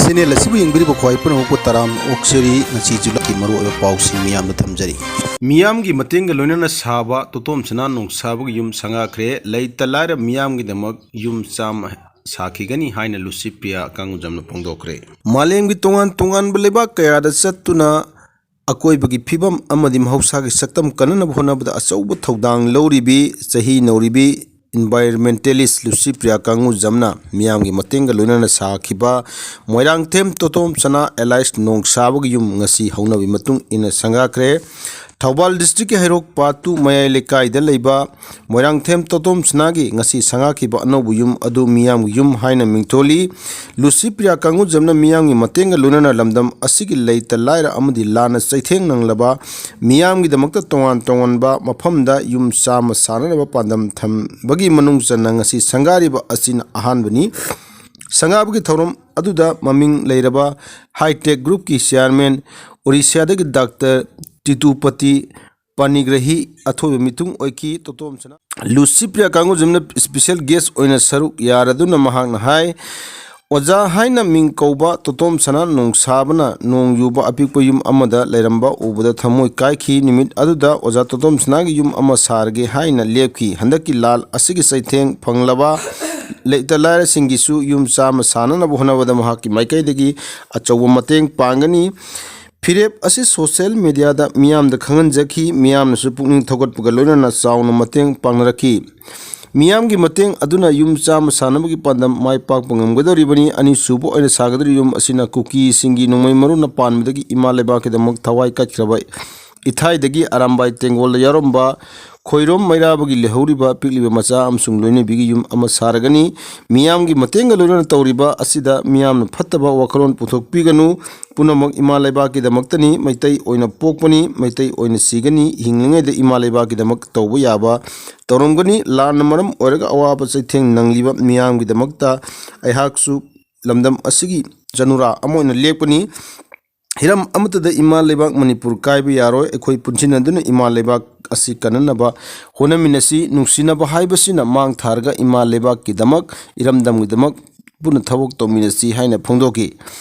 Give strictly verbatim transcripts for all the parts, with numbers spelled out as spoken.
Channel ꯑꯁꯤꯕꯨ ꯌꯦꯡꯕꯤꯔꯤꯕ ꯈ꯭ꯋꯥꯏ ꯄꯨꯝꯅꯃꯛꯄꯨ ꯇꯔꯥꯝꯅ ꯑꯣꯛꯆꯔꯤ꯫ ꯉꯁꯤ ꯖꯨꯂꯥꯏꯒꯤ ꯃꯔꯨꯑꯣꯏꯕ ꯄꯥꯎꯁꯤꯡ ꯃꯤꯌꯥꯝꯗ ꯊꯝꯖꯔꯤ꯫ ꯃꯤꯌꯥꯝꯒꯤ ꯃꯇꯦꯡꯒ ꯂꯣꯏꯅꯅ ꯁꯥꯕ ꯇꯣꯇꯣꯝ ꯁꯅꯥ ꯅꯣꯡꯁꯥꯕꯒꯤ ꯌꯨꯝ ꯁꯪꯒꯥꯈ꯭ꯔꯦ꯫ ꯂꯩꯇ ꯂꯥꯏꯔ ꯃꯤꯌꯥꯝꯒꯤꯗꯃꯛ ꯌꯨꯝ ꯆꯥꯝꯃ ꯁꯥꯈꯤꯒꯅꯤ ꯍꯥꯏꯅ ꯂꯨꯁꯤꯄ꯭ꯔꯤꯌꯥ ꯀꯥꯡꯒꯨꯖꯝꯅ ꯐꯣꯡꯗꯣꯛꯈ꯭ꯔꯦ꯫ ꯃꯥꯂꯦꯝꯒꯤ ꯇꯣꯉꯥꯟ ꯇꯣꯉꯥꯟꯕ ꯂꯩꯕꯥꯛ ꯀꯌꯥꯗ ꯆꯠꯇꯨꯅ ꯑꯀꯣꯏꯕꯒꯤ ꯐꯤꯕꯝ ꯑꯃꯗꯤ ꯃꯍꯧꯁꯥꯒꯤ ꯁꯛꯇꯝ ꯀꯟꯅꯅꯕ ꯍꯣꯠꯅꯕꯗ ꯑꯆꯧꯕ ꯊꯧꯗꯥꯡ ꯂꯧꯔꯤꯕꯤ ꯆꯍꯤ ꯅꯧꯔꯤꯕꯤ environmentalist ꯂꯨꯁꯤꯄ꯭ꯔꯤꯌꯥ ꯀꯥꯡꯒꯨꯖꯝꯅ ꯃꯤꯌꯥꯝꯒꯤ ꯃꯇꯦꯡꯒ ꯂꯣꯏꯅꯅ ꯁꯥꯈꯤꯕ ꯃꯣꯏꯔꯥꯡꯊꯦꯝ ꯇꯣꯇꯣꯝ ꯁꯅꯥ alias ꯅꯣꯡꯁꯥꯕꯒꯤ ꯌꯨꯝ ꯉꯁꯤ ꯍꯧꯅꯕꯤ ꯃꯇꯨꯡ ꯏꯟꯅ ꯁꯪꯒꯥꯈ꯭ꯔꯦ꯫ ꯊꯧꯕꯥꯜ district ꯀꯤ ꯍꯩꯔꯣꯛ ꯄꯥꯠꯇꯨ ꯃꯌꯥꯏ ꯂꯩꯀꯥꯏꯗ ꯂꯩꯕ ꯃꯣꯏꯔꯥꯡꯊꯦꯝ ꯇꯣꯇꯣꯝ ꯁꯅꯥꯒꯤ ꯉꯁꯤ ꯁꯪꯒꯥꯈꯤꯕ ꯑꯅꯧꯕ ꯌꯨꯝ ꯑꯗꯨ ꯃꯤꯌꯥꯝꯒꯤ ꯌꯨꯝ ꯍꯥꯏꯅ ꯃꯤꯡꯊꯣꯜꯂꯤ꯫ ꯂꯨꯁꯤꯄ꯭ꯔꯤꯌꯥ ꯀꯥꯡꯒꯨꯖꯝꯅ ꯃꯤꯌꯥꯝꯒꯤ ꯃꯇꯦꯡꯒ ꯂꯣꯏꯅꯅ ꯂꯝꯗꯝ ꯑꯁꯤꯒꯤ ꯂꯩꯇ ꯂꯥꯏꯔ ꯑꯃꯗꯤ ꯂꯥꯟꯅ ꯆꯩꯊꯦꯡ ꯅꯪꯂꯕ ꯃꯤꯌꯥꯝꯒꯤꯗꯃꯛꯇ ꯇꯣꯉꯥꯟ ꯇꯣꯉꯥꯟꯕ ꯃꯐꯝꯗ ꯌꯨꯝ ꯆꯥꯝꯃ ꯁꯥꯅꯅꯕ ꯄꯥꯟꯗꯝ ꯊꯝꯕꯒꯤ ꯃꯅꯨꯡ ꯆꯟꯅ ꯉꯁꯤ ꯁꯪꯒꯥꯔꯤꯕ ꯑꯁꯤꯅ ꯑꯍꯥꯟꯕꯅꯤ꯫ ꯁꯪꯒꯥꯕꯒꯤ ꯊꯧꯔꯝ ꯑꯗꯨꯗ ꯃꯃꯤꯡ ꯂꯩꯔꯕ Hi-Tech Group ꯀꯤ chairman ꯑꯣꯔꯤꯁꯥꯗꯒꯤ ꯗꯥꯛꯇꯔ ꯇꯤꯇꯨꯄꯇꯤ ꯄꯥꯅꯤꯒ꯭ꯔꯍꯤ ꯑꯊꯣꯏꯕ ꯃꯤꯊꯨꯡ ꯑꯣꯏꯈꯤ꯫ ꯇꯣꯇꯣꯝ ꯁꯅꯥ ꯂꯨꯁꯤꯄ꯭ꯔꯤꯌꯥ ꯀꯥꯡꯒꯨꯖꯝꯅ special guest ꯑꯣꯏꯅ ꯁꯔꯨꯛ ꯌꯥꯔꯗꯨꯅ ꯃꯍꯥꯛꯅ ꯍꯥꯏ, ꯑꯣꯖꯥ ꯍꯥꯏꯅ ꯃꯤꯡ ꯀꯧꯕ ꯇꯣꯇꯣꯝ ꯁꯅꯥ ꯅꯣꯡꯁꯥꯕꯅ ꯅꯣꯡ ꯌꯨꯕ ꯑꯄꯤꯛꯄ ꯌꯨꯝ ꯑꯃꯗ ꯂꯩꯔꯝꯕ ꯎꯕꯗ ꯊꯃꯣꯏ ꯀꯥꯏꯈꯤ꯫ ꯅꯨꯃꯤꯠ ꯑꯗꯨꯗ ꯑꯣꯖꯥ ꯇꯣꯇꯣꯝ ꯁꯅꯥꯒꯤ ꯌꯨꯝ ꯑꯃ ꯁꯥꯔꯒꯦ ꯍꯥꯏꯅ ꯂꯦꯞꯈꯤ꯫ ꯍꯟꯗꯛꯀꯤ ꯂꯥꯟ ꯑꯁꯤꯒꯤ ꯆꯩꯊꯦꯡ ꯐꯪꯂꯕ ꯂꯩꯇ ꯂꯥꯏꯔꯁꯤꯡꯒꯤꯁꯨ ꯌꯨꯝ ꯆꯥꯝꯃ ꯁꯥꯅꯅꯕ ꯍꯣꯠꯅꯕꯗ ꯃꯍꯥꯛꯀꯤ ꯃꯥꯏꯀꯩꯗꯒꯤ ꯑꯆꯧꯕ ꯃꯇꯦꯡ ꯄꯥꯡꯒꯅꯤ꯫ ꯐꯤꯔꯦꯞ ꯑꯁꯤ social media ꯗ ꯃꯤꯌꯥꯝꯗ ꯈꯪꯍꯟꯖꯈꯤ꯫ ꯃꯤꯌꯥꯝꯅꯁꯨ ꯄꯨꯛꯅꯤꯡ ꯊꯧꯒꯠꯄꯒ ꯂꯣꯏꯅꯅ ꯆꯥꯎꯅ ꯃꯇꯦꯡ ꯄꯥꯡꯅꯔꯛꯈꯤ꯫ ꯃꯤꯌꯥꯝꯒꯤ ꯃꯇꯦꯡ ꯑꯗꯨꯅ ꯌꯨꯝ ꯆꯥꯝꯃ ꯁꯥꯅꯕꯒꯤ ꯄꯥꯟꯗꯝ ꯃꯥꯏ ꯄꯥꯛꯄ ꯉꯝꯒꯗꯧꯔꯤꯕꯅꯤ꯫ ꯑꯅꯤꯁꯨꯕ ꯑꯣꯏꯅ ꯁꯥꯒꯗꯧꯔꯤꯕ ꯌꯨꯝ ꯑꯁꯤꯅ ꯀꯨꯀꯤꯁꯤꯡꯒꯤ ꯅꯣꯡꯃꯩ ꯃꯔꯨꯅ ꯄꯥꯟꯕꯗꯒꯤ ꯏꯃꯥ ꯂꯩꯕꯥꯛꯀꯤꯗꯃꯛ ꯊꯋꯥꯏ ꯀꯠꯈ꯭ꯔꯕ ꯏꯊꯥꯏꯗꯒꯤ ꯑꯔꯥꯝꯕꯥꯏ ꯇꯦꯡꯒꯣꯜꯗ ꯌꯥꯎꯔꯝꯕ ꯈꯣꯏꯔꯣꯝ ꯃꯩꯔꯥꯕꯒꯤ ꯂꯩꯍꯧꯔꯤꯕ ꯄꯤꯛꯂꯤꯕ ꯃꯆꯥ ꯑꯃꯁꯨꯡ ꯂꯣꯏꯅꯕꯤꯒꯤ ꯌꯨꯝ ꯑꯃ ꯁꯥꯔꯒꯅꯤ꯫ ꯃꯤꯌꯥꯝꯒꯤ ꯃꯇꯦꯡꯒ ꯂꯣꯏꯅꯅ ꯇꯧꯔꯤꯕ ꯑꯁꯤꯗ ꯃꯤꯌꯥꯝꯅ ꯐꯠꯇꯕ ꯋꯥꯈꯜꯂꯣꯟ ꯄꯨꯊꯣꯛꯄꯤꯒꯅꯨ꯫ ꯄꯨꯝꯅꯃꯛ ꯏꯃꯥ ꯂꯩꯕꯥꯛꯀꯤꯗꯃꯛꯇꯅꯤ꯫ ꯃꯩꯇꯩ ꯑꯣꯏꯅ ꯄꯣꯛꯄꯅꯤ, ꯃꯩꯇꯩ ꯑꯣꯏꯅ ꯁꯤꯒꯅꯤ꯫ ꯍꯤꯡꯂꯤꯉꯩꯗ ꯏꯃꯥ ꯂꯩꯕꯥꯛꯀꯤꯗꯃꯛ ꯇꯧꯕ ꯌꯥꯕ ꯇꯧꯔꯝꯒꯅꯤ꯫ ꯂꯥꯟꯅ ꯃꯔꯝ ꯑꯣꯏꯔꯒ ꯑꯋꯥꯕ ꯆꯩꯊꯦꯡ ꯅꯪꯂꯤꯕ ꯃꯤꯌꯥꯝꯒꯤꯗꯃꯛꯇ ꯑꯩꯍꯥꯛꯁꯨ ꯂꯝꯗꯝ ꯑꯁꯤꯒꯤ ꯆꯅꯨꯔꯥ ꯑꯃ ꯑꯣꯏꯅ ꯂꯦꯞꯀꯅꯤ꯫ ꯍꯤꯔꯝ ꯑꯃꯠꯇꯗ ꯏꯃꯥ ꯂꯩꯕꯥꯛ ꯃꯅꯤꯄꯨꯔ ꯀꯥꯏꯕ ꯌꯥꯔꯣꯏ꯫ ꯑꯩꯈꯣꯏ ꯄꯨꯟꯁꯤꯟꯅꯗꯨꯅ ꯏꯃꯥ ꯂꯩꯕꯥꯛ ꯑꯁꯤ ꯀꯟꯅꯅꯕ ꯍꯣꯠꯅꯃꯤꯟꯅꯁꯤ꯫ ꯅꯨꯡꯁꯤꯅꯕ ꯍꯥꯏꯕꯁꯤꯅ ꯃꯥꯡ ꯊꯥꯔꯒ ꯏꯃꯥ ꯂꯩꯕꯥꯛꯀꯤꯗꯃꯛ, ꯏꯔꯝꯗꯝꯒꯤꯗꯃꯛ ꯄꯨꯟꯅ ꯊꯕꯛ ꯇꯧꯃꯤꯟꯅꯁꯤ ꯍꯥꯏꯅ ꯐꯣꯡꯗꯣꯛꯈꯤ꯫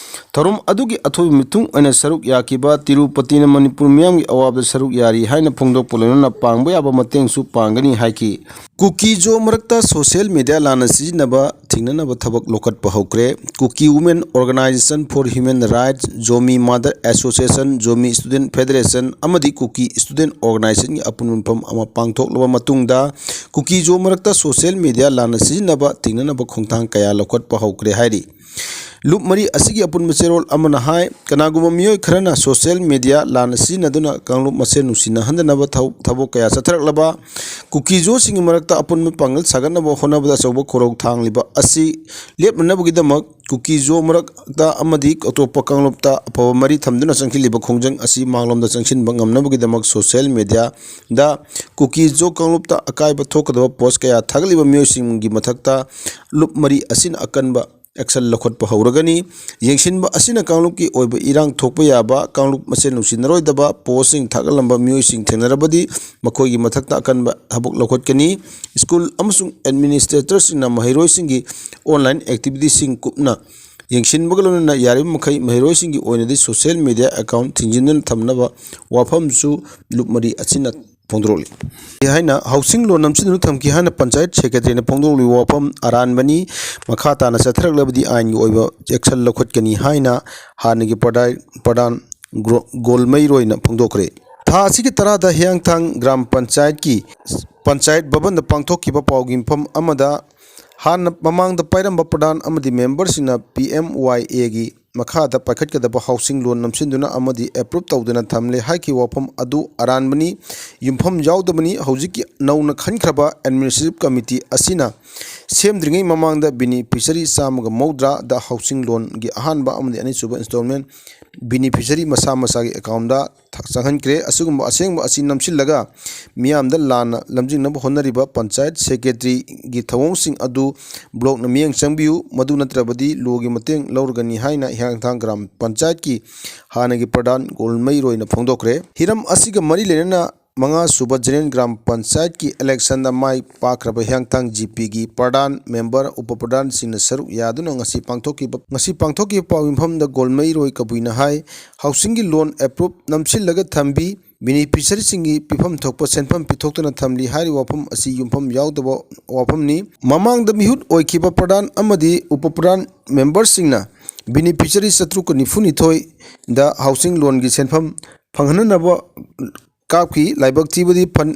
ꯊꯧꯔꯝ ꯑꯗꯨꯒꯤ ꯑꯊꯣꯏꯕ ꯃꯤꯊꯨꯡ ꯑꯣꯏꯅ ꯁꯔꯨꯛ ꯌꯥꯈꯤꯕ ꯇꯤꯔꯨꯄꯇꯤꯅ ꯃꯅꯤꯄꯨꯔ ꯃꯤꯌꯥꯝꯒꯤ ꯑꯋꯥꯕꯗ ꯁꯔꯨꯛ ꯌꯥꯔꯤ ꯍꯥꯏꯅ ꯐꯣꯡꯗꯣꯛꯄ ꯂꯣꯏꯅꯅ ꯄꯥꯡꯕ ꯌꯥꯕ ꯃꯇꯦꯡꯁꯨ ꯄꯥꯡꯒꯅꯤ ꯍꯥꯏꯈꯤ꯫ ꯀꯨꯀꯤ ꯖꯣ ꯃꯔꯛꯇ social media ꯂꯥꯟꯅ ꯁꯤꯖꯤꯟꯅꯕ ꯊꯤꯡꯅꯅꯕ ꯊꯕꯛ ꯂꯧꯈꯠꯄ ꯍꯧꯈ꯭ꯔꯦ꯫ Kuki Women Organization for Human Rights, Zomi Mother Association, Zomi Student Federation ꯑꯃꯗꯤ Kuki Student Organizationꯒꯤ ꯑꯄꯨꯟꯕ ꯃꯤꯐꯝ ꯑꯃ ꯄꯥꯡꯊꯣꯛꯂꯕ ꯃꯇꯨꯡꯗ, ꯀꯨꯀꯤ ꯖꯣ ꯃꯔꯛꯇ social media ꯂꯥꯟꯅ ꯁꯤꯖꯤꯟꯅꯕ ꯊꯤꯡꯅꯅꯕ ꯈꯣꯡꯊꯥꯡ ꯀꯌꯥ ꯂꯧꯈꯠꯄ ꯍꯧꯈ꯭ꯔꯦ ꯍꯥꯏꯔꯤ꯫ ꯂꯨꯞ ꯃꯔꯤ ꯑꯁꯤꯒꯤ ꯑꯄꯨꯟꯕ ꯆꯦꯔꯣꯜ ꯑꯃꯅ ꯍꯥꯏ, ꯀꯅꯥꯒꯨꯝꯕ ꯃꯤꯑꯣꯏ ꯈꯔꯅ social media ꯂꯥꯟꯅ ꯁꯤꯖꯤꯟꯅꯗꯨꯅ ꯀꯥꯡꯂꯨꯞ ꯃꯁꯦꯜ ꯅꯨꯡꯁꯤꯅꯍꯟꯗꯅꯕ ꯊꯕꯛ ꯀꯌꯥ ꯆꯠꯊꯔꯛꯂꯕ ꯀꯨꯀꯤ ꯖꯣꯁꯤꯡꯒꯤ ꯃꯔꯛꯇ ꯑꯄꯨꯟꯕ ꯄꯥꯡꯒꯜ ꯁꯥꯒꯠꯅꯕ ꯍꯣꯠꯅꯕꯗ ꯑꯆꯧꯕ ꯈꯨꯔꯧ ꯊꯥꯡꯂꯤꯕ ꯑꯁꯤ ꯂꯦꯞꯅꯅꯕꯒꯤꯗꯃꯛ ꯀꯨꯀꯤ ꯖꯣ ꯃꯔꯛꯇ ꯑꯃꯗꯤ ꯑꯇꯣꯞꯄ ꯀꯥꯡꯂꯨꯞꯇ ꯑꯐꯕ ꯃꯔꯤ ꯊꯝꯗꯨꯅ ꯆꯪꯁꯤꯜꯂꯤꯕ ꯈꯣꯡꯖꯪ ꯑꯁꯤ ꯃꯥꯡꯂꯣꯝꯗ ꯆꯪꯁꯤꯟꯕ ꯉꯝꯅꯕꯒꯤꯗꯃꯛ social mediaꯗ ꯀꯨꯀꯤ ꯖꯣ ꯀꯥꯡꯂꯨꯞꯇ ꯑꯀꯥꯏꯕ ꯊꯣꯛꯀꯗꯕ post ꯀꯌꯥ ꯊꯥꯒꯠꯂꯤꯕ ꯃꯤꯑꯣꯏꯁꯤꯡꯒꯤ ꯃꯊꯛꯇ ꯂꯨꯞ ꯃꯔꯤ ꯑꯁꯤꯅ ꯑꯀꯟꯕ action ꯂꯧꯈꯠꯄ ꯍꯧꯔꯒꯅꯤ꯫ ꯌꯦꯡꯁꯤꯟꯕ ꯑꯁꯤꯅ ꯀꯥꯡꯂꯨꯞꯀꯤ ꯑꯣꯏꯕ ꯏꯔꯥꯡ ꯊꯣꯛꯄ ꯌꯥꯕ, ꯀꯥꯡꯂꯨꯞ ꯃꯁꯦꯜ ꯅꯨꯡꯁꯤꯅꯔꯣꯏꯗꯕ postꯁꯤꯡ ꯊꯥꯒꯠꯂꯝꯕ ꯃꯤꯑꯣꯏꯁꯤꯡ ꯊꯦꯡꯅꯔꯕꯗꯤ ꯃꯈꯣꯏꯒꯤ ꯃꯊꯛꯇ ꯑꯀꯟꯕ ꯊꯕꯛ ꯂꯧꯈꯠꯀꯅꯤ꯫ School ꯑꯃꯁꯨꯡ administratorꯁꯤꯡꯅ ꯃꯍꯩꯔꯣꯏꯁꯤꯡꯒꯤ online activityꯁꯤꯡ ꯀꯨꯞꯅ ꯌꯦꯡꯁꯤꯟꯕꯒ ꯂꯣꯏꯅꯅ ꯌꯥꯔꯤꯕ ꯃꯈꯩ ꯃꯍꯩꯔꯣꯏꯁꯤꯡꯒꯤ ꯑꯣꯏꯅꯗꯤ social media account ꯊꯤꯡꯖꯤꯟꯗꯨꯅ ꯊꯝꯅꯕ ꯋꯥꯐꯝꯁꯨ ꯂꯨꯞ ꯃꯔꯤ ꯑꯁꯤꯅ ꯐꯣꯡꯗꯣꯔꯛꯂꯤ ꯍꯥꯏꯅ ꯍꯥꯎꯁꯤꯡ ꯂꯣꯟ ꯅꯝꯁꯤꯟꯗꯨꯅ ꯊꯝꯈꯤ ꯍꯥꯏꯅ ꯄꯟꯆꯥꯌꯠ ꯁꯦꯀ꯭ꯔꯦꯇꯔꯤꯅ ꯐꯣꯡꯗꯣꯛꯂꯤꯕ ꯋꯥꯐꯝ ꯑꯔꯥꯟꯕꯅꯤ꯫ ꯃꯈꯥ ꯇꯥꯅ ꯆꯠꯊꯔꯛꯂꯕꯗꯤ ꯑꯥꯏꯟꯒꯤ ꯑꯣꯏꯕ action ꯂꯧꯈꯠꯀꯅꯤ ꯍꯥꯏꯅ ꯍꯥꯟꯅꯒꯤ ꯄ꯭ꯔꯙꯥꯟ, ꯄ꯭ꯔꯙꯥꯟ ꯒ꯭ꯔꯣ-, ꯒꯣꯜꯃꯩꯔꯣꯏꯅ ꯐꯣꯡꯗꯣꯛꯈ꯭ꯔꯦ꯫ ꯊꯥ ꯑꯁꯤꯒꯤ ꯇꯔꯥꯗ ꯍꯤꯌꯥꯡꯊꯥꯡ ꯒ꯭ꯔꯥꯝ ꯄꯟꯆꯥꯌꯠꯀꯤ ꯄꯟꯆꯥꯌꯠ ꯚꯕꯟꯗ ꯄꯥꯡꯊꯣꯛꯈꯤꯕ ꯄꯥꯎꯒꯤ ꯃꯤꯐꯝ ꯑꯃꯗ ꯍꯥꯟꯅ ꯃꯃꯥꯡꯗ ꯄꯥꯏꯔꯝꯕ ꯄ꯭ꯔꯙꯥꯟ ꯑꯃꯗꯤ memberꯁꯤꯡꯅ P M Y Aꯒꯤ ꯃꯈꯥꯗ ꯄꯥꯏꯈꯠꯀꯗꯕ ꯍꯥꯎꯁꯤꯡ ꯂꯣꯟ ꯅꯝꯁꯤꯟꯗꯨꯅ ꯑꯃꯗꯤ approve ꯇꯧꯗꯨꯅ ꯊꯝꯂꯦ ꯍꯥꯏꯈꯤꯕ ꯋꯥꯐꯝ ꯑꯗꯨ ꯑꯔꯥꯟꯕꯅꯤ, ꯌꯨꯝꯐꯝ ꯌꯥꯎꯗꯕꯅꯤ꯫ ꯍꯧꯖꯤꯛꯀꯤ ꯅꯧꯅ ꯈꯟꯈ꯭ꯔꯕ administrative committee ꯑꯁꯤꯅ ꯁꯦꯝꯗ꯭ꯔꯤꯉꯩ ꯃꯃꯥꯡꯗ beneficiary ꯆꯥꯝꯃꯒ ꯃꯧꯗ꯭ꯔꯥꯗ ꯍꯥꯎꯁꯤꯡ ꯂꯣꯟꯒꯤ ꯑꯍꯥꯟꯕ ꯑꯃꯗꯤ ꯑꯅꯤꯁꯨꯕ installment beneficiary ꯃꯁꯥ ꯃꯁꯥꯒꯤ accountꯗ ꯆꯪꯍꯟꯈ꯭ꯔꯦ꯫ ꯑꯁꯤꯒꯨꯝꯕ ꯑꯁꯦꯡꯕ ꯑꯁꯤ ꯅꯝꯁꯤꯜꯂꯒ ꯃꯤꯌꯥꯝꯗ ꯂꯥꯟꯅ ꯂꯝꯖꯤꯡꯅꯕ ꯍꯣꯠꯅꯔꯤꯕ ꯄꯟꯆꯥꯌꯠ ꯁꯦꯀ꯭ꯔꯦꯇꯔꯤꯒꯤ ꯊꯧꯑꯣꯡꯁꯤꯡ ꯑꯗꯨ blockꯅ ꯃꯤꯠꯌꯦꯡ ꯆꯪꯕꯤꯌꯨ, ꯃꯗꯨ ꯅꯠꯇ꯭ꯔꯕꯗꯤ lawꯒꯤ ꯃꯇꯦꯡ ꯂꯧꯔꯒꯅꯤ ꯍꯥꯏꯅ ꯍꯤꯌꯥꯡꯊꯥꯡ ꯒ꯭ꯔꯥꯝ ꯄꯟꯆꯥꯌꯠꯀꯤ ꯍꯥꯟꯅꯒꯤ ꯄ꯭ꯔꯙꯥꯟ ꯒꯣꯜꯃꯩꯔꯣꯏꯅ ꯐꯣꯡꯗꯣꯛꯈ꯭ꯔꯦ꯫ ꯍꯤꯔꯝ ꯑꯁꯤꯒ ꯃꯔꯤ ꯂꯩꯅꯅ ꯃꯉꯥꯁꯨꯕ ꯖꯦꯅꯔꯦꯜ ꯒ꯭ꯔꯥꯝ ꯄꯟꯆꯥꯌꯠꯀꯤ ꯏꯂꯦꯛꯁꯟꯗ ꯃꯥꯏ ꯄꯥꯛꯈ꯭ꯔꯕ ꯍꯤꯌꯥꯡꯊꯥꯡ ꯖꯤ ꯄꯤꯒꯤ ꯄ꯭ꯔꯙꯥꯟ, ꯃꯦꯝꯕꯔ, ꯎꯄ ꯄ꯭ꯔꯙꯥꯟꯁꯤꯡꯅ ꯁꯔꯨꯛ ꯌꯥꯗꯨꯅ ꯉꯁꯤ ꯄꯥꯡꯊꯣꯛꯈꯤꯕ, ꯉꯁꯤ ꯄꯥꯡꯊꯣꯛꯈꯤꯕ ꯄꯥꯎ ꯌꯨꯝꯐꯝꯗ ꯒꯣꯜꯃꯩꯔꯣꯏ ꯀꯕꯨꯏꯅ ꯍꯥꯏ, ꯍꯥꯎꯁꯤꯡꯒꯤ ꯂꯣꯟ ꯑꯦꯄ꯭ꯔꯨꯞ ꯅꯝꯁꯤꯜꯂꯒ ꯊꯝꯕꯤ, ꯕꯦꯅꯤꯐꯤꯁꯔꯤꯁꯤꯡꯒꯤ ꯄꯤꯐꯝ ꯊꯣꯛꯄ ꯁꯦꯟꯐꯝ ꯄꯤꯊꯣꯛꯇꯨꯅ ꯊꯝꯂꯤ ꯍꯥꯏꯔꯤꯕ ꯋꯥꯐꯝ ꯑꯁꯤ ꯌꯨꯝꯐꯝ ꯌꯥꯎꯗꯕ ꯋꯥꯐꯝꯅꯤ꯫ ꯃꯃꯥꯡꯗ ꯃꯤꯍꯨꯠ ꯑꯣꯏꯈꯤꯕ ꯄ꯭ꯔꯙꯥꯟ ꯑꯃꯗꯤ ꯎꯄ ꯄ꯭ꯔꯙꯥꯟ ꯃꯦꯝꯕꯔꯁꯤꯡꯅ ꯕꯦꯅꯤꯐꯤꯁꯔꯤ ꯆꯥꯇ꯭ꯔꯨꯛꯀ ꯅꯤꯐꯨꯅꯤꯊꯣꯏꯗ ꯍꯥꯎꯁꯤꯡ ꯂꯣꯟꯒꯤ ꯁꯦꯟꯐꯝ ꯐꯪꯍꯟꯅꯅꯕ ꯀꯥꯞꯈꯤ꯫ ꯂꯥꯏꯕꯛ ꯊꯤꯕꯗꯤ ꯐꯟ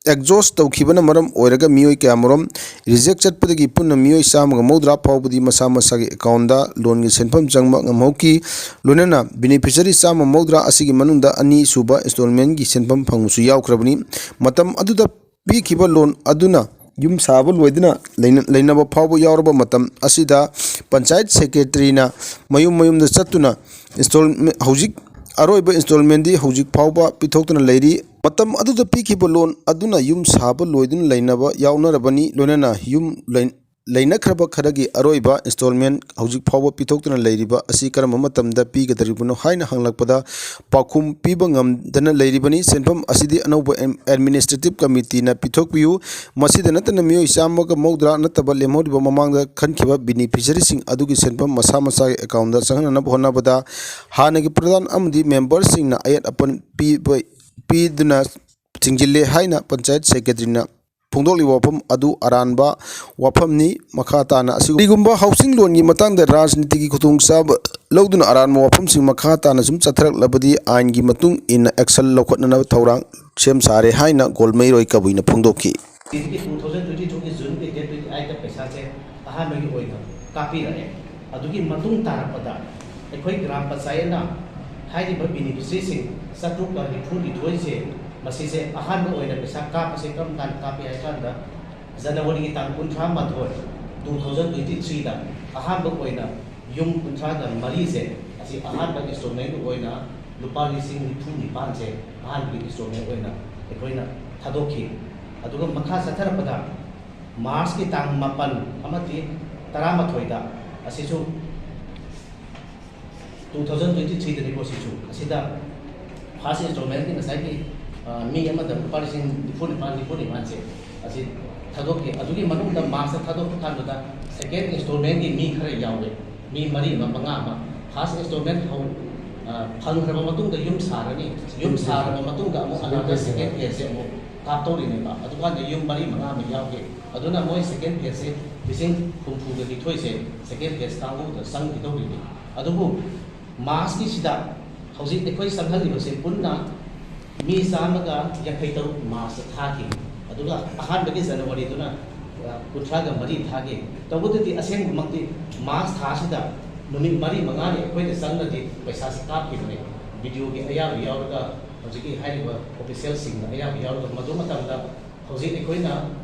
ꯑꯦꯛꯖꯣꯁ ꯇꯧꯈꯤꯕꯅ ꯃꯔꯝ ꯑꯣꯏꯔꯒ ꯃꯤꯑꯣꯏ ꯀꯌꯥꯃꯔꯨꯝ ꯔꯤꯖꯦꯛ ꯆꯠꯄꯗꯒꯤ ꯄꯨꯟꯅ ꯃꯤꯑꯣꯏ ꯆꯥꯝꯃꯒ ꯃꯧꯗ꯭ꯔꯥ ꯐꯥꯎꯕꯗꯤ ꯃꯁꯥ ꯃꯁꯥꯒꯤ ꯑꯦꯀꯥꯎꯟꯗ ꯂꯣꯟꯒꯤ ꯁꯦꯟꯐꯝ ꯆꯪꯕ ꯉꯝꯍꯧꯈꯤ꯫ ꯂꯣꯏꯅꯅ ꯕꯦꯅꯤꯐꯤꯁꯔꯤ ꯆꯥꯝꯃ ꯃꯧꯗ꯭ꯔꯥ ꯑꯁꯤꯒꯤ ꯃꯅꯨꯡꯗ ꯑꯅꯤꯁꯨꯕ ꯏꯟꯁꯇꯣꯜꯃꯦꯟꯒꯤ ꯁꯦꯟꯐꯝ ꯐꯪꯕꯁꯨ ꯌꯥꯎꯈ꯭ꯔꯕꯅꯤ꯫ ꯃꯇꯝ ꯑꯗꯨꯗ ꯄꯤꯈꯤꯕ ꯂꯣꯟ ꯑꯗꯨꯅ ꯌꯨꯝ ꯁꯥꯕ ꯂꯣꯏꯗꯨꯅ ꯂꯩꯅ-, ꯂꯩꯅꯕ ꯐꯥꯎꯕ ꯌꯥꯎꯔꯕ ꯃꯇꯝ ꯑꯁꯤꯗ ꯄꯟꯆꯥꯌꯠ ꯁꯦꯀ꯭ꯔꯦꯇꯔꯤꯅ ꯃꯌꯨꯝ ꯃꯌꯨꯝꯗ ꯆꯠꯇꯨꯅ ꯏꯟꯁꯇꯣꯜꯃꯦꯟ, ꯍꯧꯖꯤꯛ ꯑꯔꯣꯏꯕ ꯏꯟꯁꯇꯣꯜꯃꯦꯟꯗꯤ ꯍꯧꯖꯤꯛ ꯐꯥꯎꯕ ꯄꯤꯊꯣꯛꯇꯨꯅ ꯂꯩꯔꯤ꯫ ꯃꯇꯝ ꯑꯗꯨꯗ ꯄꯤꯈꯤꯕ ꯂꯣꯟ ꯑꯗꯨꯅ ꯌꯨꯝ ꯁꯥꯕ ꯂꯣꯏꯗꯨꯅ ꯂꯩꯅꯕ ꯌꯥꯎꯅꯔꯕꯅꯤ꯫ ꯂꯣꯏꯅꯅ ꯌꯨꯝ ꯂꯩ-, ꯂꯩꯅꯈ꯭ꯔꯕ ꯈꯔꯒꯤ ꯑꯔꯣꯏꯕ ꯏꯟꯁꯇꯣꯜꯃꯦꯟ ꯍꯧꯖꯤꯛ ꯐꯥꯎꯕ ꯄꯤꯊꯣꯛꯇꯨꯅ ꯂꯩꯔꯤꯕ ꯑꯁꯤ ꯀꯔꯝꯕ ꯃꯇꯝꯗ ꯄꯤꯒꯗꯧꯔꯤꯕꯅꯣ ꯍꯥꯏꯅ ꯍꯪꯂꯛꯄꯗ ꯄꯥꯎꯈꯨꯝ ꯄꯤꯕ ꯉꯝꯗꯅ ꯂꯩꯔꯤꯕꯅꯤ꯫ ꯁꯦꯟꯐꯝ ꯑꯁꯤꯗꯤ ꯑꯅꯧꯕ ꯑꯦꯝ-, ꯑꯦꯗꯃꯤꯅꯤꯁꯇ꯭ꯔꯦꯇꯤꯞ ꯀꯃꯤꯇꯤꯅ ꯄꯤꯊꯣꯛꯄꯤꯌꯨ꯫ ꯃꯁꯤꯗ ꯅꯠꯇꯅ ꯃꯤꯑꯣꯏ ꯆꯥꯝꯃꯒ ꯃꯧꯗ꯭ꯔꯥ ꯅꯠꯇꯕ ꯂꯦꯝꯍꯧꯔꯤꯕ ꯃꯃꯥꯡꯗ ꯈꯟꯈꯤꯕ ꯕꯦꯅꯤꯐꯤꯁꯔꯤꯁꯤꯡ ꯑꯗꯨꯒꯤ ꯁꯦꯟꯐꯝ ꯃꯁꯥ ꯃꯁꯥꯒꯤ ꯑꯦꯀꯥꯎꯟꯗ ꯆꯪꯍꯟꯅꯅꯕ ꯍꯣꯠꯅꯕꯗ ꯍꯥꯟꯅꯒꯤ ꯄ꯭ꯔꯙꯥꯟ ꯑꯃꯗꯤ ꯃꯦꯝꯕꯔꯁꯤꯡꯅ ꯑꯌꯦꯠ ꯑꯄꯟ ꯄꯤꯕ, ꯄꯤꯗꯨꯅ ꯊꯤꯡꯖꯤꯜꯂꯦ ꯍꯥꯏꯅ ꯄꯟꯆꯥꯌꯠ ꯁꯦꯀ꯭ꯔꯦꯇꯔꯤꯅ ꯐꯣꯡꯗꯣꯛꯂꯤꯕ ꯋꯥꯐꯝ ꯑꯗꯨ ꯑꯔꯥꯟꯕ ꯋꯥꯐꯝꯅꯤ꯫ ꯃꯈꯥ ꯇꯥꯅ ꯑꯁꯤ-, ꯀꯔꯤꯒꯨꯝꯕ ꯍꯥꯎꯁꯤꯡ ꯂꯣꯟꯒꯤ ꯃꯇꯥꯡꯗ ꯔꯥꯖꯅꯤꯇꯤꯒꯤ ꯈꯨꯗꯣꯡꯆꯥꯕ ꯂꯧꯗꯨꯅ ꯑꯔꯥꯟꯕ ꯋꯥꯐꯝꯁꯤꯡ ꯃꯈꯥ ꯇꯥꯅ ꯁꯨꯝ ꯆꯠꯊꯔꯛꯂꯕꯗꯤ ꯑꯥꯏꯟꯒꯤ ꯃꯇꯨꯡ ꯏꯟꯅ ꯑꯦꯛꯁꯟ ꯂꯧꯈꯠꯅꯅꯕ ꯊꯧꯔꯥꯡ ꯁꯦꯝ ꯁꯥꯔꯦ ꯍꯥꯏꯅ ꯒꯣꯜꯃꯩꯔꯣꯏ ꯀꯕꯨꯏꯅ ꯐꯣꯡꯗꯣꯛꯈꯤ꯫ ꯁꯤꯗꯒꯤ two thousand twenty two ꯒꯤ June ꯒꯤ date twenty eight ꯇ ꯄꯩꯁꯥꯁꯦ ꯑꯍꯥꯟꯕꯒꯤ ꯑꯣꯏꯅ ꯀꯥꯞꯄꯤꯔꯛꯑꯦ꯫ ꯑꯗꯨꯒꯤ ꯃꯇꯨꯡ ꯇꯥꯔꯛꯄꯗ ꯑꯩꯈꯣꯏ ꯒ꯭ꯔꯥꯝ ꯄꯟꯆꯥꯌꯠꯅ ꯍꯥꯏꯔꯤꯕ ꯕꯦꯅꯤꯐꯤꯁꯔꯤꯁꯤꯡ ꯆꯥꯇ꯭ꯔꯨꯛꯀ ꯅꯤꯐꯨ ꯅꯤꯊꯣꯏꯁꯦ, ꯃꯁꯤꯁꯦ ꯑꯍꯥꯟꯕ ꯑꯣꯏꯅ ꯄꯩꯁꯥ ꯀꯥꯞꯄꯁꯦ ꯀꯔꯝ ꯀꯥꯟꯗ ꯀꯥꯞꯄꯤ ꯍꯥꯏ ꯀꯥꯟꯗ, ꯖꯅꯋꯥꯔꯤꯒꯤ ꯇꯥꯡ ꯀꯨꯟꯊ꯭ꯔꯥ ꯃꯥꯊꯣꯏ, two thousand twenty three ꯗ ꯑꯍꯥꯟꯕ ꯑꯣꯏꯅ ꯌꯨꯝ ꯀꯨꯟꯊ꯭ꯔꯥꯒ ꯃꯔꯤꯁꯦ ꯑꯁꯤ ꯑꯍꯥꯟꯕ ꯏꯟꯁꯇꯣꯜꯃꯦꯟꯒꯤ ꯑꯣꯏꯅ ꯂꯨꯄꯥ ꯂꯤꯁꯤꯡ ꯅꯤꯐꯨ ꯅꯤꯄꯥꯟꯁꯦ ꯑꯍꯥꯟꯕꯒꯤ ꯏꯟꯁꯇꯣꯜꯃꯦꯟ ꯑꯣꯏꯅ ꯑꯩꯈꯣꯏꯅ ꯊꯥꯗꯣꯛꯈꯤ꯫ ꯑꯗꯨꯒ ꯃꯈꯥ ꯆꯠꯊꯔꯛꯄꯗ ꯃꯥꯔꯆꯀꯤ ꯇꯥꯡ ꯃꯥꯄꯟ ꯑꯃꯗꯤ ꯇꯔꯥꯃꯥꯊꯣꯏꯗ ꯑꯁꯤꯁꯨ two thousand twenty three ꯗꯅꯤꯀꯣ, ꯁꯤꯁꯨ ꯑꯁꯤꯗ first installment ꯀꯤ ꯉꯁꯥꯏꯒꯤ, ꯃꯤ ꯑꯃꯗ ꯂꯨꯄꯥ ꯂꯤꯁꯤꯡ ꯅꯤꯐꯨ ꯅꯤꯄꯥꯜ, ꯅꯤꯐꯨ ꯅꯤꯄꯥꯜꯁꯦ ꯑꯁꯤ ꯊꯥꯗꯣꯛꯈꯤ꯫ ꯑꯗꯨꯒꯤ ꯃꯅꯨꯡꯗ ꯃꯥꯔꯆꯇ ꯊꯥꯗꯣꯛꯄ ꯀꯥꯟꯗꯨꯗ second installmentꯀꯤ ꯃꯤ ꯈꯔ ꯌꯥꯎꯋꯦ, ꯃꯤ ꯃꯔꯤ ꯑꯃ, ꯃꯉꯥ ꯑꯃ꯫ First installment ꯍꯧ-, ꯑ, ꯐꯪꯈ꯭ꯔꯕ ꯃꯇꯨꯡꯗ ꯌꯨꯝ ꯁꯥꯔꯅꯤ, ꯌꯨꯝ ꯁꯥꯔꯕ ꯃꯇꯨꯡꯗ ꯑꯃꯨꯛ another second phaseꯁꯦ ꯑꯃꯨꯛ ꯀꯥꯞꯇꯧꯔꯤꯅꯦꯕ꯫ ꯑꯗꯨꯀꯥꯟꯗ ꯌꯨꯝ ꯃꯔꯤ ꯃꯉꯥ ꯑꯃ ꯌꯥꯎꯈꯤ꯫ ꯑꯗꯨꯅ ꯃꯣꯏ second phaseꯁꯦ ꯂꯤꯁꯤꯡ ꯍꯨꯝꯐꯨꯒ ꯅꯤꯊꯣꯏꯁꯦ second phase ꯀꯥꯡꯕꯨꯗ ꯆꯪꯈꯤꯗꯧꯔꯤꯅꯤ꯫ ꯑꯗꯨꯕꯨ ꯃꯥꯔꯆꯀꯤꯁꯤꯗ ꯍꯧꯖꯤꯛ ꯑꯩꯈꯣꯏ ꯆꯪꯍꯜꯂꯤꯕꯁꯦ ꯄꯨꯟꯅ ꯃꯤ ꯆꯥꯝꯃꯒ ꯌꯥꯡꯈꯩ ꯇꯔꯨꯛ ꯃꯥꯔꯆꯇ ꯊꯥꯈꯤ꯫ ꯑꯗꯨꯒ ꯑꯍꯥꯟꯕꯒꯤ ꯖꯅꯋꯥꯔꯤꯗꯨꯅ, ꯑ, ꯀꯨꯟꯊ꯭ꯔꯥꯒ ꯃꯔꯤ ꯊꯥꯈꯤ꯫ ꯇꯧꯕꯇꯗꯤ ꯑꯁꯦꯡꯕꯃꯛꯇꯤ ꯃꯥꯔꯆ ꯊꯥꯁꯤꯗ ꯅꯨꯃꯤꯠ ꯃꯔꯤ ꯃꯉꯥꯅꯤ ꯑꯩꯈꯣꯏꯅ ꯆꯪꯅꯗꯤ ꯄꯩꯁꯥꯁꯤ ꯀꯥꯞꯈꯤꯕꯅꯦ꯫ BDOꯒꯤ ꯑꯌꯥꯕ ꯌꯥꯎꯔꯒ, ꯍꯧꯖꯤꯛꯀꯤ ꯍꯥꯏꯔꯤꯕ officialꯁꯤꯡꯅ ꯑꯌꯥꯕ ꯌꯥꯎꯔꯒ, ꯃꯗꯨ ꯃꯇꯝꯗ ꯍꯧꯖꯤꯛ ꯑꯩꯈꯣꯏꯅ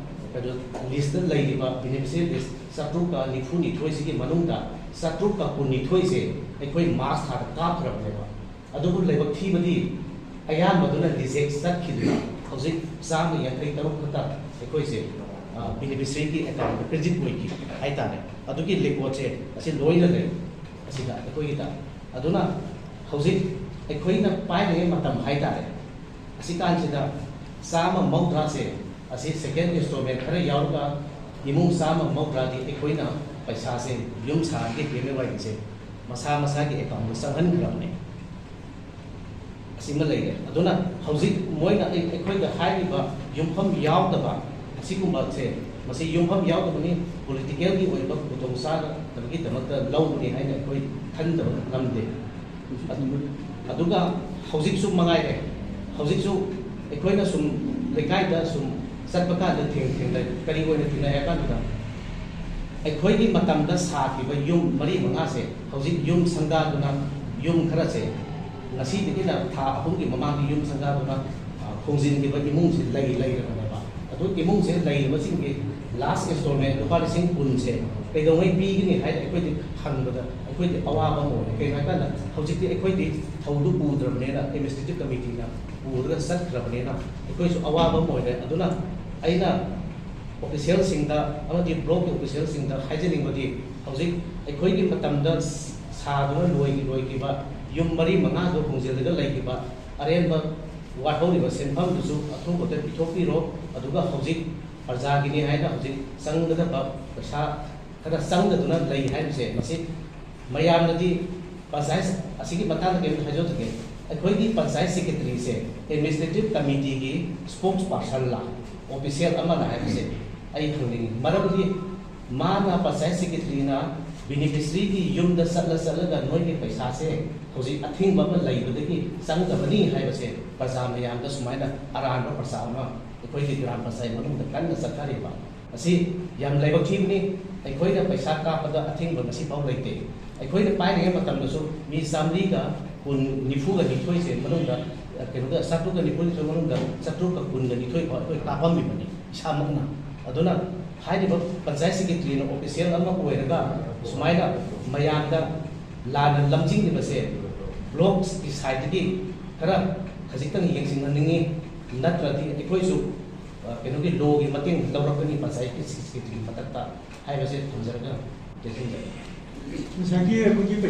ꯀꯩꯅꯣ listꯇ ꯂꯩꯔꯤꯕ beneficiary list ꯆꯥꯇ꯭ꯔꯨꯛꯀ ꯅꯤꯐꯨ ꯅꯤꯊꯣꯏꯁꯤꯒꯤ ꯃꯅꯨꯡꯗ ꯆꯥꯇ꯭ꯔꯨꯛꯀ ꯀꯨꯟꯅꯤꯊꯣꯏꯁꯦ ꯑꯩꯈꯣꯏ ꯃꯥꯔꯆ ꯊꯥꯗ ꯀꯥꯞꯈ꯭ꯔꯕꯅꯦꯕ꯫ ꯑꯗꯨꯕꯨ ꯂꯥꯏꯕꯛ ꯊꯤꯕꯗꯤ ꯑꯌꯥꯝꯕꯗꯨꯅ reject ꯆꯠꯈꯤꯗꯨꯅ ꯍꯧꯖꯤꯛ ꯆꯥꯝꯃ ꯌꯥꯡꯈꯩ ꯇꯔꯨꯛ ꯈꯛꯇ ꯑꯩꯈꯣꯏꯁꯦ, ꯑ, beneficiaryꯒꯤ accountꯇ credit ꯑꯣꯏꯈꯤ ꯍꯥꯏꯇꯥꯔꯦ꯫ ꯑꯗꯨꯒꯤ recordꯁꯦ ꯑꯁꯤ ꯂꯣꯏꯅ ꯂꯩ ꯑꯁꯤꯗ ꯑꯩꯈꯣꯏꯒꯤꯗ꯫ ꯑꯗꯨꯅ ꯍꯧꯖꯤꯛ ꯑꯩꯈꯣꯏꯅ ꯄꯥꯏꯔꯤꯉꯩ ꯃꯇꯝ ꯍꯥꯏꯇꯥꯔꯦ, ꯑꯁꯤꯀꯥꯟꯁꯤꯗ ꯆꯥꯝꯃ ꯃꯧꯗ꯭ꯔꯥꯁꯦ ꯑꯁꯤ second installment ꯈꯔ ꯌꯥꯎꯔꯒ ꯏꯃꯨꯡ ꯆꯥꯝꯃ ꯃꯧꯗ꯭ꯔꯥꯗꯤ ꯑꯩꯈꯣꯏꯅ ꯄꯩꯁꯥꯁꯦ ꯌꯨꯝ ꯁꯥꯔꯒꯤ PMAYꯒꯤꯁꯦ ꯃꯁꯥ ꯃꯁꯥꯒꯤ accountꯇ ꯆꯪꯍꯟꯈ꯭ꯔꯕꯅꯦ꯫ ꯑꯁꯤꯃ ꯂꯩꯔꯦ꯫ ꯑꯗꯨꯅ ꯍꯧꯖꯤꯛ ꯃꯣꯏꯅ ꯑꯩ-, ꯑꯩꯈꯣꯏꯗ ꯍꯥꯏꯔꯤꯕ ꯌꯨꯝꯐꯝ ꯌꯥꯎꯗꯕ ꯑꯁꯤꯒꯨꯝꯕꯁꯦ, ꯃꯁꯤ ꯌꯨꯝꯐꯝ ꯌꯥꯎꯗꯕꯅꯤ, politicalꯒꯤ ꯑꯣꯏꯕ ꯈꯨꯗꯣꯡꯆꯥꯗꯕꯒꯤꯗꯃꯛꯇ ꯂꯧꯕꯅꯤ ꯍꯥꯏꯅ ꯑꯩꯈꯣꯏ ꯈꯟꯗꯕ ꯉꯝꯗꯦ꯫ ꯑꯗꯨꯒ ꯍꯧꯖꯤꯛꯁꯨ ꯃꯉꯥꯏꯔꯦ, ꯍꯧꯖꯤꯛꯁꯨ ꯑꯩꯈꯣꯏꯅ ꯁꯨꯝ ꯂꯩꯀꯥꯏꯗ ꯁꯨꯝ ꯆꯠꯄ ꯀꯥꯟꯗ ꯊꯦꯡ-, ꯊꯦꯡꯅ ꯀꯔꯤ ꯑꯣꯏꯅ ꯊꯦꯡꯅꯩ ꯍꯥꯏ ꯀꯥꯟꯗꯨꯗ, ꯑꯩꯈꯣꯏꯒꯤ ꯃꯇꯝꯗ ꯁꯥꯈꯤꯕ ꯌꯨꯝ ꯃꯔꯤ ꯃꯉꯥꯁꯦ ꯍꯧꯖꯤꯛ ꯌꯨꯝ ꯁꯪꯒꯥꯗꯨꯅ, ꯌꯨꯝ ꯈꯔꯁꯦ ꯉꯁꯤꯗꯒꯤꯅ ꯊꯥ ꯑꯍꯨꯝꯒꯤ ꯃꯃꯥꯡꯗ ꯌꯨꯝ ꯁꯪꯒꯥꯗꯨꯅ, ꯑ, ꯍꯣꯡꯖꯤꯟꯈꯤꯕ ꯏꯃꯨꯡꯁꯦ ꯂꯩ ꯂꯩꯔꯕꯅꯦꯕ꯫ ꯑꯗꯨ ꯏꯃꯨꯡꯁꯦ ꯂꯩꯔꯤꯕꯁꯤꯡꯒꯤ last installment ꯂꯨꯄꯥ ꯂꯤꯁꯤꯡ ꯀꯨꯟꯁꯦ ꯀꯩꯗꯧꯉꯩ ꯄꯤꯒꯅꯤ ꯍꯥꯏꯅ ꯑꯩꯈꯣꯏꯗꯤ ꯍꯪꯕꯗ ꯑꯩꯈꯣꯏꯗꯤ ꯑꯋꯥꯕ ꯑꯃ ꯑꯣꯏꯔꯦ꯫ ꯀꯩꯅꯣ ꯍꯥꯏꯀꯥꯟꯗ ꯍꯧꯖꯤꯛꯇꯤ ꯑꯩꯈꯣꯏꯗꯤ ꯊꯧꯗꯨ ꯄꯨꯗ꯭ꯔꯕꯅꯤꯅ, administrative committeeꯅ ꯄꯨꯔꯒ ꯆꯠꯈ꯭ꯔꯕꯅꯤꯅ ꯑꯩꯈꯣꯏꯁꯨ ꯑꯋꯥꯕ ꯑꯃ ꯑꯣꯏꯔꯦ꯫ ꯑꯗꯨꯅ ꯑꯩꯅ officialꯁꯤꯡꯗ ꯑꯃꯗꯤ blockꯀꯤ officialꯁꯤꯡꯗ ꯍꯥꯏꯖꯅꯤꯡꯕꯗꯤ, ꯍꯧꯖꯤꯛ ꯑꯩꯈꯣꯏꯒꯤ ꯃꯇꯝꯗ ꯁꯥꯗꯨꯅ ꯂꯣꯏ-, ꯂꯣꯏꯈꯤꯕ ꯌꯨꯝ ꯃꯔꯤ ꯃꯉꯥꯗꯣ ꯍꯣꯡꯖꯤꯜꯂꯒ ꯂꯩꯈꯤꯕ ꯑꯔꯦꯝꯕ ꯋꯥꯠꯍꯧꯔꯤꯕ ꯁꯦꯟꯐꯝꯗꯨꯁꯨ ꯑꯊꯨꯕꯗ ꯄꯤꯊꯣꯛꯄꯤꯔꯣ꯫ ꯑꯗꯨꯒ ꯍꯧꯖꯤꯛ ꯄ꯭ꯔꯖꯥꯒꯤꯅꯤ ꯍꯥꯏꯅ ꯍꯧꯖꯤꯛ ꯆꯪꯒꯗꯕ ꯄꯩꯁꯥ ꯈꯔ ꯆꯪꯗꯗꯨꯅ ꯂꯩ ꯍꯥꯏꯕꯁꯦ, ꯃꯁꯤ ꯃꯌꯥꯝꯅꯗꯤ ꯄꯟꯆꯥꯌꯠ ꯑꯁꯤꯒꯤ ꯃꯇꯥꯡꯗ ꯀꯔꯤꯝꯇ ꯍꯥꯏꯖꯧꯖꯒꯦ꯫ ꯑꯩꯈꯣꯏꯒꯤ ꯄꯟꯆꯥꯌꯠ ꯁꯦꯀ꯭ꯔꯦꯇꯔꯤꯁꯦ ꯑꯦꯗꯃꯤꯅꯤꯁꯇ꯭ꯔꯦꯇꯤꯚ ꯀꯃꯤꯇꯤꯒꯤ ꯁ꯭ꯄꯣꯛꯁ ꯄꯥꯔꯁꯟꯂ, ꯑꯣꯐꯤꯁꯤꯌꯦꯜ ꯑꯃꯅ ꯍꯥꯏꯕꯁꯦ ꯑꯩ ꯈꯪꯅꯤꯡꯉꯤ꯫ ꯃꯔꯝꯗꯤ ꯃꯥꯅ, ꯄꯟꯆꯥꯌꯠ ꯁꯦꯀ꯭ꯔꯦꯇꯔꯤꯅ ꯕꯦꯅꯤꯐꯤꯁꯔꯤꯒꯤ ꯌꯨꯝꯗ ꯆꯠꯂ ꯆꯠꯂꯒ ꯅꯣꯏꯒꯤ ꯄꯩꯁꯥꯁꯦ ꯍꯧꯖꯤꯛ ꯑꯊꯤꯡꯕ ꯑꯃ ꯂꯩꯕꯗꯒꯤ ꯆꯪꯗꯕꯅꯤ ꯍꯥꯏꯕꯁꯦ ꯄ꯭ꯔꯖꯥ ꯃꯌꯥꯝꯗ ꯁꯨꯃꯥꯏꯅ ꯑꯔꯥꯟꯕ ꯄ꯭ꯔꯆꯥꯔ ꯑꯃ ꯑꯩꯈꯣꯏꯒꯤ ꯒ꯭ꯔꯥꯝ ꯄꯟꯆꯥꯌꯠ ꯃꯅꯨꯡꯗ ꯀꯟꯅ ꯆꯠꯊꯔꯤꯕ ꯑꯁꯤ ꯌꯥꯝ ꯂꯥꯏꯕꯛ ꯊꯤꯕꯅꯤ꯫ ꯑꯩꯈꯣꯏꯅ ꯄꯩꯁꯥ ꯀꯥꯞꯄꯗ ꯑꯊꯤꯡꯕ ꯉꯁꯤꯐꯥꯎ ꯂꯩꯇꯦ꯫ ꯑꯩꯈꯣꯏꯅ ꯄꯥꯏꯔꯤꯉꯩ ꯃꯇꯝꯗꯁꯨ ꯃꯤ ꯆꯥꯃꯔꯤꯒ ꯀꯨꯟ, ꯅꯤꯐꯨꯒ ꯅꯤꯊꯣꯏꯁꯦ ꯃꯅꯨꯡꯗ, ꯀꯩꯅꯣꯗ, ꯆꯥꯇ꯭ꯔꯨꯛꯀ ꯅꯤꯐꯨ ꯅꯤꯊꯣꯏ ꯃꯅꯨꯡꯗ ꯆꯥꯇ꯭ꯔꯨꯛꯀ ꯀꯨꯟꯒ ꯅꯤꯊꯣꯏ ꯐꯥꯎ ꯑꯩꯈꯣꯏ ꯀꯥꯞꯄꯝꯃꯤꯕꯅꯤ ꯏꯁꯥꯃꯛꯅ꯫ ꯑꯗꯨꯅ ꯍꯥꯏꯔꯤꯕ ꯄꯟꯆꯥꯌꯠ ꯁꯦꯀ꯭ꯔꯦꯇꯔꯤꯅ ꯑꯣꯐꯤꯁꯤꯌꯦꯜ ꯑꯃ ꯑꯣꯏꯔꯒ ꯁꯨꯃꯥꯏꯅ ꯃꯌꯥꯝꯗ ꯂꯥꯟꯅ ꯂꯝꯖꯤꯡꯂꯤꯕꯁꯦ ꯕ꯭ꯂꯣꯛꯀꯤ ꯁꯥꯏꯠꯇꯒꯤ ꯈꯔ ꯈꯖꯤꯛꯇꯪ ꯌꯦꯡꯁꯤꯟꯍꯟꯅꯤꯡꯉꯤ꯫ ꯅꯠꯇ꯭ꯔꯗꯤ ꯑꯩꯈꯣꯏꯁꯨ, ꯑ, ꯀꯩꯅꯣꯒꯤ ꯂꯣꯒꯤ ꯃꯇꯦꯡ ꯂꯧꯔꯛꯀꯅꯤ ꯄꯟꯆꯥꯌꯠꯀꯤ ꯁꯦꯀ꯭ꯔꯦꯇꯔꯤꯒꯤ ꯃꯊꯛꯇ ꯍꯥꯏꯕꯁꯦ ꯊꯝꯖꯔꯒ ꯇꯦꯟꯁꯤꯟꯖꯔꯒꯦ꯫ ꯉꯁꯥꯏꯒꯤ ꯑꯩꯈꯣꯏꯒꯤ